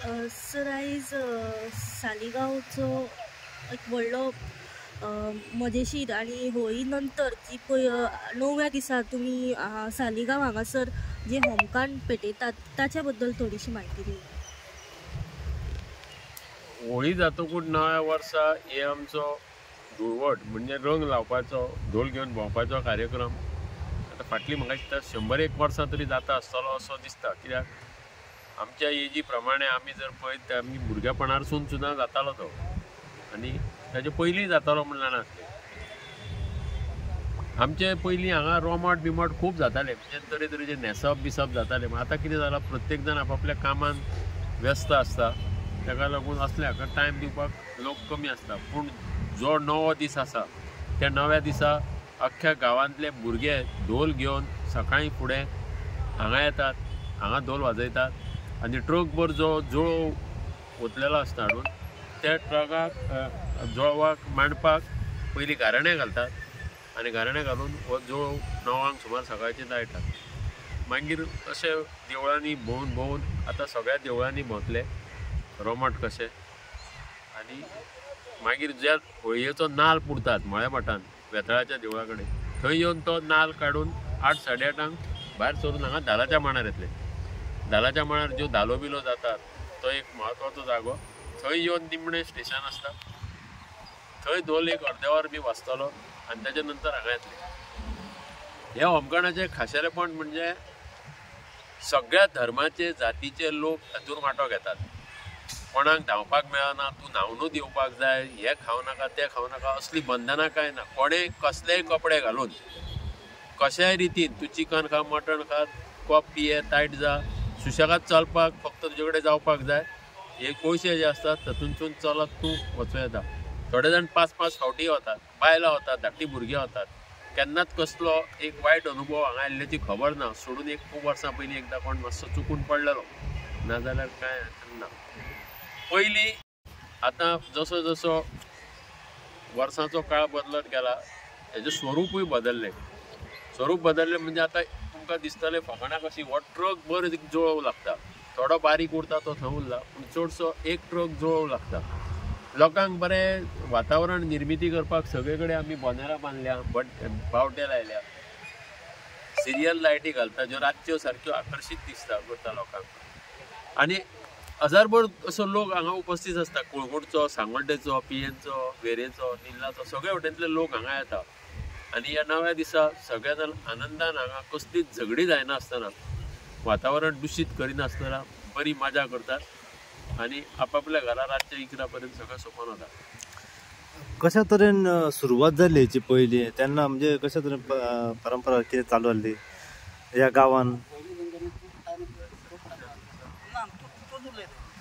Sir आयज सालिगांवचो एक व्हडलो मजेशीर आनी होळी नंतर जी पळय णव्या दिसा तुमी सालिगांव हांगासर जे होमकांड पेटयतात ताच्या बद्दल थोडीशी म्हायती दी. होळी जातकूच नव्या वर्सा हे आमचो धुळवट म्हणजे रंग लावपाचो, धोल घेवन भोंवपाचो कार्यक्रम आतां फाटलीं म्हाका दिसता 101 वर्सां तरी जाता आसतलो असो दिसता. कित्याक आमच्या एजी प्रमाणे आमी जर पळयत आमी भुरगेपणारसून सुद्दां जातालो तो, आनी ताजे पयलीं जातालो म्हण जाणा आसलें. आमचे पयलीं हांगा रोमट बिमट खूब जाताले, म्हणजे तरेतरेचे न्हेसप बिसप जाताले. आतां कितें जालां, प्रत्येक जाण आपापल्या कामान व्यस्त आसता, ताका लागून असले हाका टायम दिवपाक लोक कमी आसता. पूण जो नवो दीस आसा त्या नव्या दिसा अख्ख्या गांवांतले भुरगे धोल घेवन सकाळीं फुडें हांगा येतात, हांगा धोल वाजयतात आनी ट्रकभर जो जोळोव ओतलेलो आसता हाडून त्या ट्रकाक जोळवाक मांडपाक पयलीं गाराणें घालतात आनी गाराणें घालून हो जोळोव 9 सुमार सकाळचे दाळटात. मागीर अशें देवळांनी भोंवन भोंवन आतां सगळ्या देवळांनी भोंवतले रोमट कशें, आनी मागीर ज्या होळयेचो नाल पुरतात मळ्याभाटान वेतळाच्या देवळा कडेन थंय येवन तो नाल काडून 8 साडे 8 भायर सरून हांगा धालाच्या मांडार येतले. धालाच्या मांडार ज्यो धालो बिलो जातात तो एक म्हत्वाचो जागो, थंय येवन निमणें स्टेशन आसता, थंय धोल एक अर्दें वर बी वाजतलो आनी ताच्या नंतर हांगा येतले. ह्या होमखणाचें खाशेलेपण म्हणजे सगळ्या धर्माचे जातीचे लोक हातूंत वांटो घेतात. कोणाक धांवपाक मेळना, तूं न्हावनूच येवपाक जाय, हें खावं नाका तें खावं नाका असली बंधनां कांय ना. कोणें कसलेय कपडे घालून कशाय रितीन तूं चिकन खा, मटण खा, कोप पिये, तायट जा, सुशेगाद चलपाक फक्त तुजे कडेन जावपाक जाय. हे पयशे जे आसतात तातूंतसून चलत तूं वचूं येता. थोडे जाण 5 5 फावटी वतात, बायलां वतात, धाकटीं भुरगीं वतात. केन्नाच कसलो एक वायट अनुभव हांगा आयिल्ल्याची खबर ना, सोडून एक खूब वर्सां पयलीं एकदां कोण मातसो चुकून पडलेलो, नाजाल्यार कांय ना. पयलीं आतां जसो जसो वर्सांचो काळ बदलत गेला हेजें स्वरुपूय बदल्लें. स्वरूप बदल्लें म्हणजे आतां तुमकां दिसतलें फकाणां कशी हो ट्रक भर जोळोव लागता, थोडो बारीक उरता तो थंय उरला, पूण चडसो एक ट्रक जोळोव लागता. लोकांक बरें वातावरण निर्मिती करपाक सगळे कडेन आमी बोनेरां बांदल्या, बावटे लायल्या, सिरियल लायटी घालता ज्यो रातच्यो सारक्यो आकर्शीत दिसता करता लोकांक. आनी हजारभर असो लोक हांगा उपस्थित आसता, कुळगुडचो, सांगोड्डेचो, पियेंचो, वेरेचो, निल्लाचो, सगळे वटेंतले लोक हांगा येता आनी ह्या नव्या दिसा सगळे जाण आनंदान हांगा कसलीच झगडी जायनासतना, वातावरण दुशीत करिनासतना बरी मजा करतात आनी आपापल्या घरा रातच्या 11 पर्यंत सगळें सोंपोवन वता. कशा तरेन सुरवात जाली हेची पयलीं तेन्ना, म्हणजे कशा तरेन परंपरा कितें चालू आसली ह्या गांवान?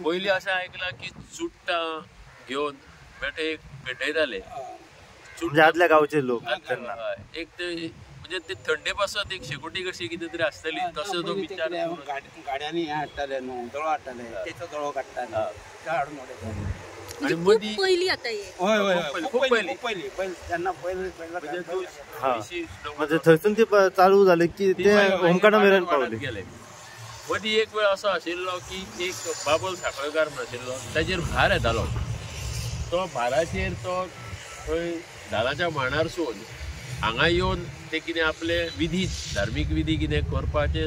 पयलीं अशें आयकलां की चुट्टां घेवन बेठे एक पेटयताले म्हणजे आदल्या गांवचे लोक एक ते म्हणजे ते थंडे पासत एक शेकोटी कशी कितें तरी आसतली तसो तो विचार. गाड्यांनी हें हाडटाले न्हू, दळो हाडटाले, तेचो दळो काडटाले, ते हाडून उडयताले. पयलीं आतां हय हय खूब पयलीं पयलीं तेन्ना पयलीं म्हणजे थंयसून ती चालू जाली की ते होमखणा मेरेन पावली गेले. मदीं एक वेळ असो आशिल्लो की एक बाबल साखळकार म्हण आशिल्लो, ताचेर भार येतालो, तो भाराचेर तो थंय धालाच्या मांडारसून हांगा येवन ते कितें आपले विधी, धार्मीक विधी कितें करपाचे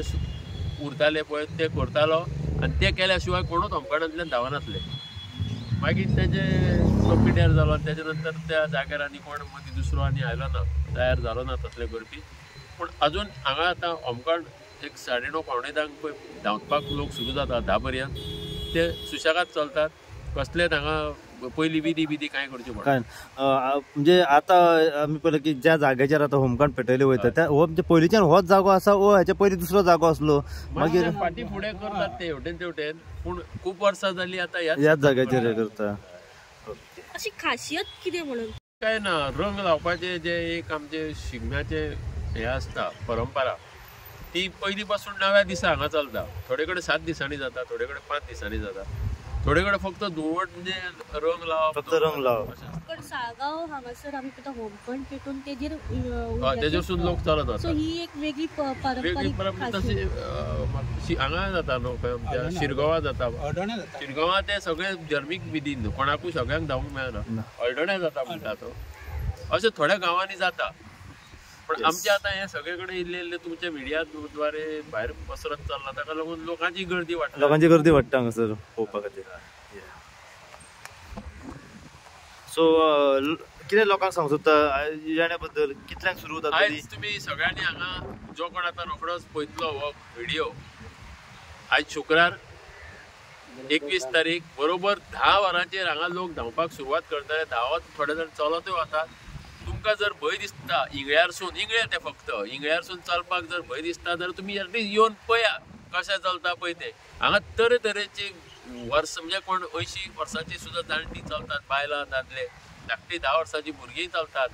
उरताले पळय ते करतालो आनी ते केल्या शिवाय कोणूच होमखणांतल्यान धांवनासले. मागीर तेजे तो पिड्यार जालो आनी तेच्या नंतर त्या जाग्यार आनी कोण मदीं दुसरो आनी आयलो ना, तयार जालो ना तसले करपी. पूण अजून हांगा आतां होमखण एक 9:30 9:45 पळय धांवपाक लोक सुरू जाता, 10 पर्यंत ते सुशेगाद चलतात, कसलेच हांगा पयलीं विधी बिधी कांय करच्यो पडना. म्हणजे आतां आमी पळयलें की ज्या जाग्याचेर आतां होमखण पेटयले वयता त्या हो म्हणजे पयलींच्यान होच जागो आसा, हो हेच्या पयलीं दुसरो जागो आसलो, मागीर फाटीं फुडें करतात ते हेवटेन तेवटेन, पूण खूब वर्सां जालीं आतां ह्याच जाग्याचेर हें करता. अशी खासियत कितें म्हणून काय ना, रंग लावपाचें जे एक आमचे शिगम्याचें हें आसता परंपरा, ती पयलीं पासून नव्या दिसा हांगा चलता. थोडे कडेन 7 दिसांनी जाता, थोडे कडेन 5 दिसांनी जाता. थोडे कडेन फक्त धुळवट म्हणजे रंग लावप, फक्त रंग लावप. पण साळगांव हांगासर आमी पळयता होमखण पेटून तेजेर तेजेरसून लोक चलत सो वतात. ही एक वेगळी वेगळी पारंपारीक तशी हांगा जाता न्हू, खंय आमच्या शिरगांवा जाता. शिरगांवा ते सगळे धर्मीक विधी न्हू, कोणाकूय सगळ्यांक धांवंक मेळना. हळदण्या जाता म्हणटा तो, अशें थोड्या गांवांनी जाता. पण आमचे आतां हे सगळे कडेन इल्ले इल्ले तुमच्या मिडिया द्वारे भायर पसरत चल्ला, ताका लागून लोकांची गर्दी वाडटा. लोकांची गर्दी वाडटा हांगासर पळोवपा खातीर. सो कितें लोकांक सांगूंक सोदता येण्या बद्दल, कितल्यांक सुरू जाता? आयज तुमी सगळ्यांनी हांगा जो कोण आतां रोखडोच पळयतलो हो व्हिडियो, आयज शुक्रार 21 तारीख बरोबर 10 वरांचेर हांगा लोक धांवपाक सुरवात करतले. धांवत थोडे जाण चलतूय वतात. तुमकां जर भंय दिसता इंगळ्यारसून, इंगळे ते फक्त इंगळ्यारसून चलपाक जर भंय दिसता जाल्यार तुमी एटलीस्ट येवन पळया कशें चलता पळय तें. हांगा तरेतरेची वर्स म्हणजे कोण 80 वर्सांची सुद्दां जाणटी चलतात, बायलां दादले, धाकटी 10 वर्सांची भुरगीं चलतात.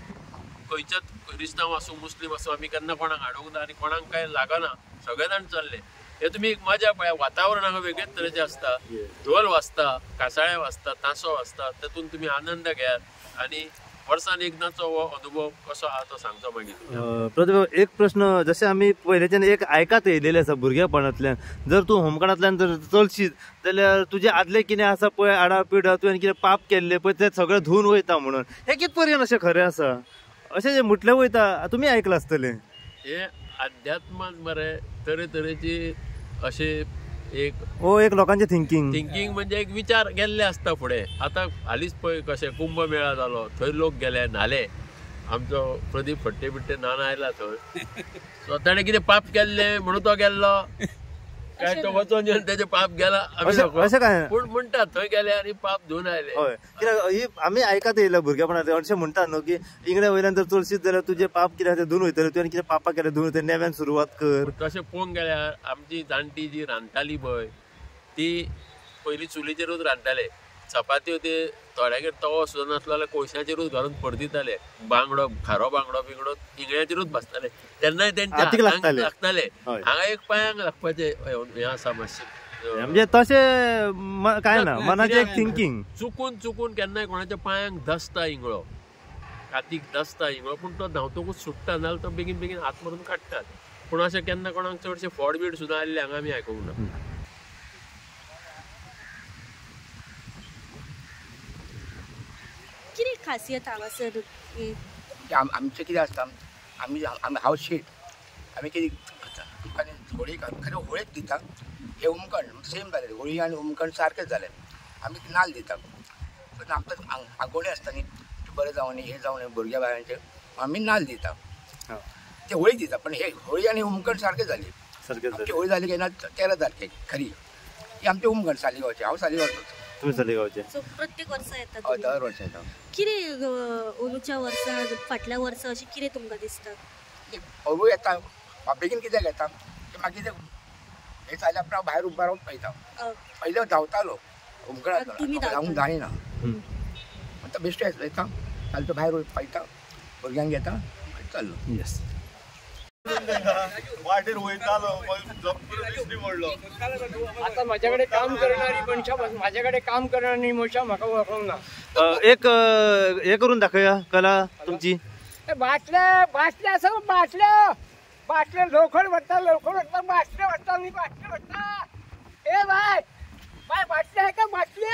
खंयच्याच क्रिस्तांव आसूं मुस्लीम आसूं आमी केन्ना कोणाक हाडूंक ना आनी कोणाक कांय लागना, सगळे जाण चल्ले. हे तुमी एक मजा पळया, वातावरण हांगा वेगळेच तरेचें आसता. ढोल वाजता, कासाळे वाजता, तासो वाजता, तातूंत तुमी आनंद घेयात आनी वर्सान एकदांचो हो अनुभव कसो आहा तो सांगचो मागीर. प्रदीप, एक प्रश्न, जशें आमी पयलेच्यान एक आयकात येयलेले आसा भुरगेपणांतल्यान, जर तूं होमखणांतल्यान जर चलशीत जाल्यार तुजें आदलें कितें आसा पळय आडापीड, तुवें कितें पाप केल्लें पळय तें सगळें धुवन वयता म्हणून, हें कित पर्यंत अशें खरें आसा अशें जें म्हटलें वयता, तुमी आयकलां आसतलें? हे अध्यात्मान मरे तरेतरेची अशें एक हो एक लोकांचे थिंकींग थिंकींग म्हणजे एक विचार गेल्ले आसता फुडें. आतां हालींच पळय कशें कुंभमेळा जालो, थंय लोक गेले न्हाले, आमचो प्रदीप फट्टे बिट्टे न्हाण आयला थंय. सो ताणें कितें पाप केल्लें म्हणून तो गेल्लो काय तो वचोन येवन तेजें पाप गेला अशें काय? पूण म्हणटात थंय गेले आनी पाप धुवन आयले. हय, कित्याक ही आमी आयकत येयल्या भुरगेपणांत अशें म्हणटा न्हू की इंगड्या वयल्यान जर चलशीत जाल्यार तुजें पाप कितें आसा तें धुवन वयतलें, तुवें कितें पापां केलें धुवन वयतलें, नव्यान सुरवात कर. तशें पळोवंक गेल्यार आमची जाणटी जी रांदताली पळय ती पयलीं चुलीचेरूच रांदताले. चपात्यो ते थोड्यागेर तवो सुद्दां नासलो जाल्यार कोळशाचेरूच घालून परतिताले. बांगडो, खारो बांगडो बिंगडो इंगळ्याचेरूच भाजताले. तेन्नाय तेंच्या लागताले. हांगा एक पांयांक लागपाचें हें आसा मातशें, म्हणजे तशें काय ना, मनाचें एक थिंकींग. चुकून चुकून केन्नाय कोणाच्या पांयांक दसता इंगळो, कातीक दसता इंगळो, पूण तो धांवतकूच सुट्टा, नाजाल्यार तो बेगीन बेगीन हात मारून काडटात. पूण अशें केन्ना कोणाक चडशें फोड बीड सुद्दां आयिल्लें हांगा आमी आयकूंक ना. कितें खासियत हांगासर? आमचें कितें आसता, आमी हांव शेट, आमी कितें होळी खरें होळीक दिता, हे होमखण सेम जालें, होळी आनी होमखण सारकें जालें. आमी नाल्ल दिता, आमकां आंगोळी आसता न्ही, बरें जावं न्ही हें जावं न्ही भुरग्या बाळांचें, आमी नाल्ल दिता, ते होळी दिता. पण हे होळी आनी होमखण सारकें जालें. आमची होळी जाली काय ना 13 तारखेक खरी, ही आमचें होमखण सालिगांवचें. हांव सालिगांवचोच. तुमी सालिगांवचे? सो प्रत्येक वर्सा येता? हय, दर वर्सा येता. कितें अंदूच्या वर्सा, फाटल्या वर्सा अशें कितें तुमकां दिसता? हळू येता, बेगीन कित्याक येता मागीर हे जाल्या उपरांत भायर उबो रावन पळयता. पयलीं धांवतालो होमखणांत, धांवूंक जायना, आतां बेश्टें येता, चालतो भायर पळयता, भुरग्यांक घेता, चल्लो. येस. आता माझ्याकडे काम करणारी मनशां, माझ्याकडे काम करणारी मनशां म्हाका वळखूंक ना. एक हे करून दाखया कला तुमची. बाटले बाटले आसा, बाटले बाटले लोखण व्हरता, लोखण व्हरता, बाटले व्हरता न्ही, बाटले व्हरता. ए बाय बाय बाटले आहे का बाटले?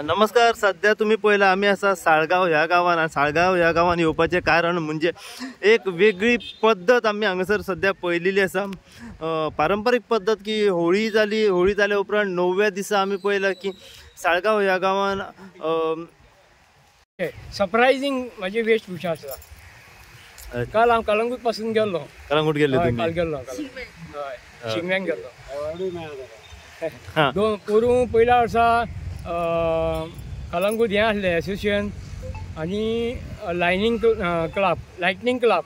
नमस्कार. सध्या तुम्ही पळयला आमी आसा साळगांव ह्या गांवान. आनी साळगांव ह्या गांवान येवपाचें कारण म्हणजे एक वेगळी पद्दत आमी हांगासर सध्या पळयलेली आसा. पारंपारीक पद्दत की होळी जाली, होळी जाल्या उपरांत 9व्या दिसा आमी पळयलां की साळगांव ह्या गांवान सरप्रायझींग माझी वेशभूषा आसा. काल हांव कलंगूट पासून गेल्लो. कलंगूट गेल्ले? काल गेल्लो, हय, शिगम्याक गेल्लो. दोन पोरूं पयल्या वर्सा कलंगूट हें आसलें एसोसिएशन आनी लायनींग क्लब, लायटनींग क्लब,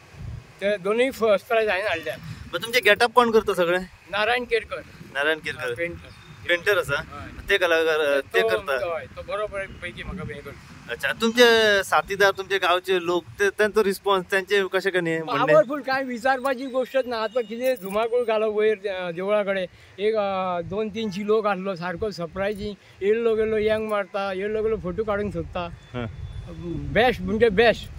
ते दोनूय फर्स्ट प्रायज हांवें हाडल्या. तुमचे गेटअप कोण करता सगळे? नारायण केरकर. नारायण केरकर पेंटर, पेंटर आसा ते, कलाकार ते करता. हय, तो बरो पैकी म्हाका हें करता. अच्छा, तुमचे साथीदार, तुमचे गांवचे लोक, ते तांचो रिस्पॉन्स तांचे कशें कने म्हणणें? पावरफूल, कांय विचारपाची गोश्टच ना. आतां कितें धुमाकूळ घालो वयर देवळा कडेन, एक 200-300 लोक आसलो, सारको सरप्रायजींग. येयल्लो गेल्लो यंग मारता, येयल्लो गेल्लो फोटो काडूंक सोदता. बेस्ट म्हणजे बेस्ट.